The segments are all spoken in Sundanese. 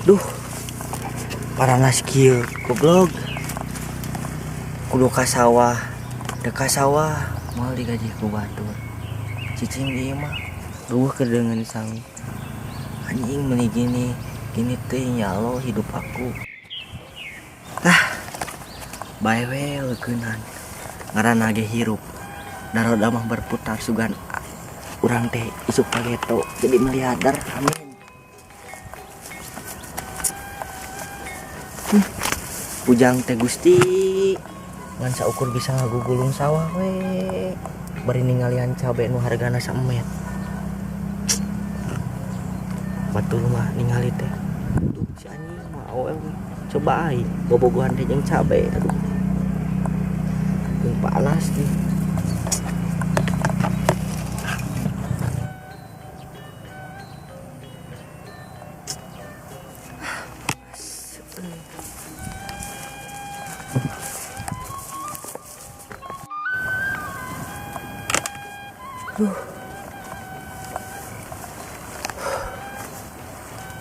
Duh. Paranas kieu goblok. Kudu ka sawah, teu ka sawah moal digaji ku batur. Cicing di imah, duh kedengeun sangu. Anjing meuni gini, gini teh ya Allah hidup aku. Ah. Bae we leukeunnan. Ngaranna ge hirup. Daroda mah berputar sugan urang teh isuk pageto jadi miliarder, amin. Ujang teh Gusti ngan saukur bisa ngagugulung sawah we bari ningalian cabe nu hargana saemet. Batur mah ningali teh. Duh si anjing mah awewe coba ai bobogohan teh jeung cabe, aduh. Jeung panas nih.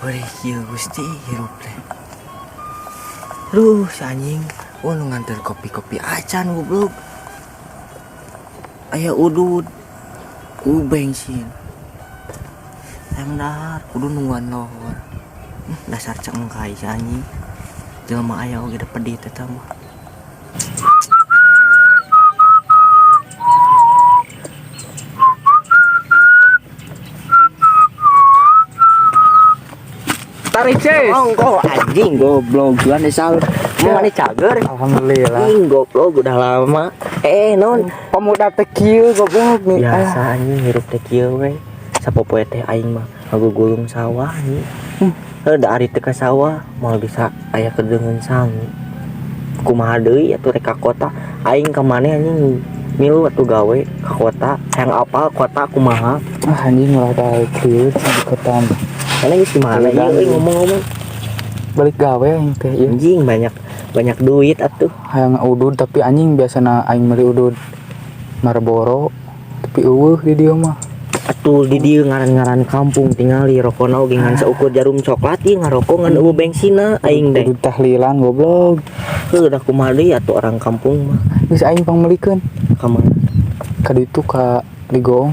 Beri kieu Gusti hirup teh. Duh, si anjing, wah nu nganter kopi-kopi acan goblok. Aya udud ku bensin. Yang dahar kudu nungguan lohor. Dasar cengkai si anjing. Jelema aya oge da pedit eta mah. Tarik ces. Ongko anjing goblok juan sahur. Mau mana cager? Alhamdulillah. Anjing goblok udah lama. Non pemuda teh kieu goblok nih. Biasa anjing hirup teh kieu we. Sapopoe teh aing mah ngagugulung sawah anjing. Heuh da ari teh ka sawah moal bisa aya kedeungeun sangu. Kumaha deui atuh rek ka kota? Aing ka maneh anjing milu atuh gawe ka kota. Hayang apal kota kumaha? Ah anjing ulah tahu kieu di kota. Mana geus di mana ieu euy ngomong-ngomong? Balik gawe aing teh ieu. Anjing banyak duit atuh. Hayang udud tapi anjing biasana aing meuli udud Marlboro tapi eueuh di dieu mah. Atuh di dieu ngaran-ngaran kampung tingali rokona oge ngan saukur jarum coklat ieu ngarokok ngan eueuh bengsina aing teh. Udud tahlilan goblok. Heuh da kumaha deui atuh orang kampung mah. Geus aing pangmeulikeun. Ka mana? Ka ditu ka Ligoong.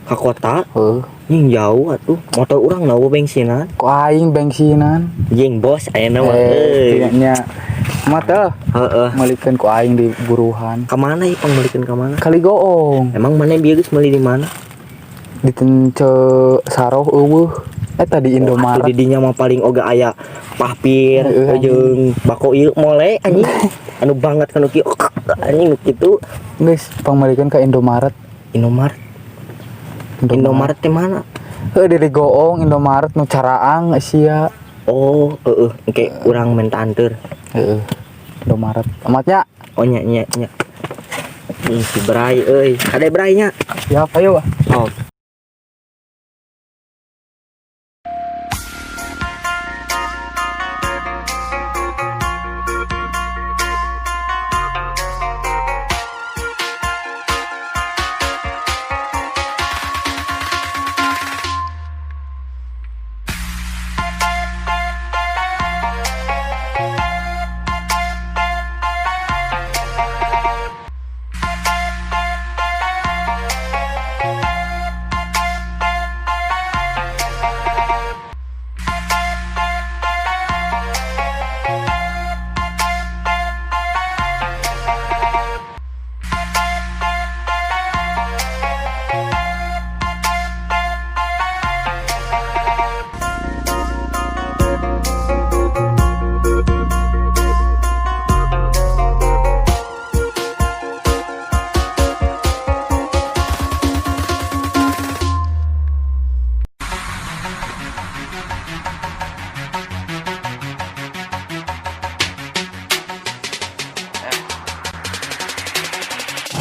Ka kota? Heuh. Nying jauh atuh. Motor urang na eueuh bengsinan. Ku aing bengsinan. Jeung bos ayeuna mah euy. Nya. Mah teh. Heeh. Meulikeun ku aing di buruhan. Ka mana ieu pangmeulikeun ka mana? Ka Ligoong. Emang mana bieu geus meuli di mana? Di Tence Saroh eueuh. Eta di Indomaret. Atuh di dinya mah paling oge aya pahpir Heeh, jeung bako ieu mole anjing. Anu banget kanu kieu anjing kitu. Geus pangmeulikeun ka Indomaret. Indomaret. Indomaret teh mana? Heuh di Ligoong Indomaret nu caraang sia. Oh, heeh, engke urang menta anteur. Heeh. Indomaret. Amatnya. Oh nya nya nya. Ih, si Bray euy. Kade Bray nya. Siap ayo. Oh.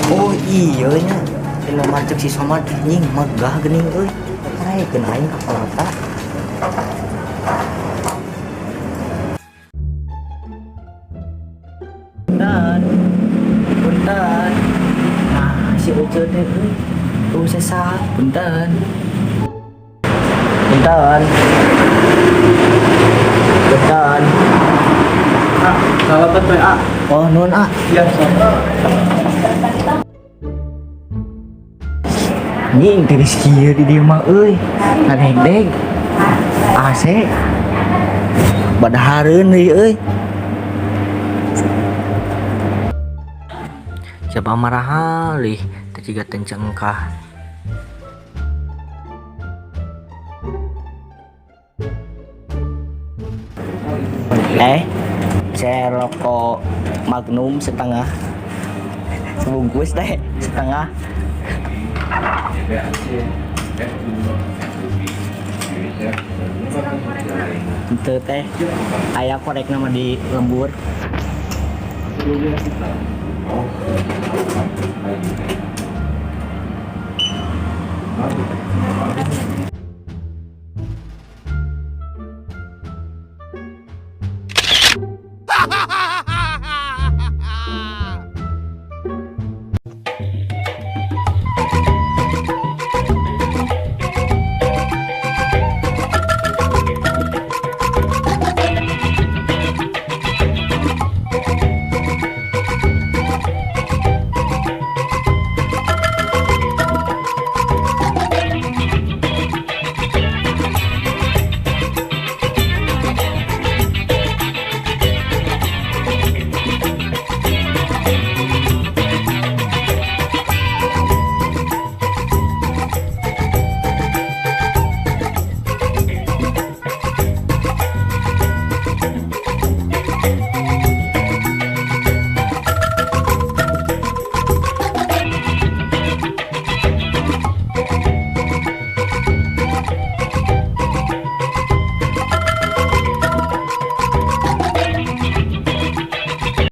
Oh iya nya, Indomaret cek si Somad anjing megah geuning euy. Karaekeun aing ka kota. Punten. Punten. Nah, si Uceu teh euy. Tuh sesat, punten. Punten. Beton. Ah, salamat we ah. Oh, nuhun ah. Iya, sok. Anjing tiris kieu di dieu mah euy. Ngadegdeg. AC. Badahareun deui euy. Coba marahalih teh jiga tencengkah. Eh, saya rokok Magnum setengah sebungkus deh, setengah. Itu teh aya korek nama di lembur.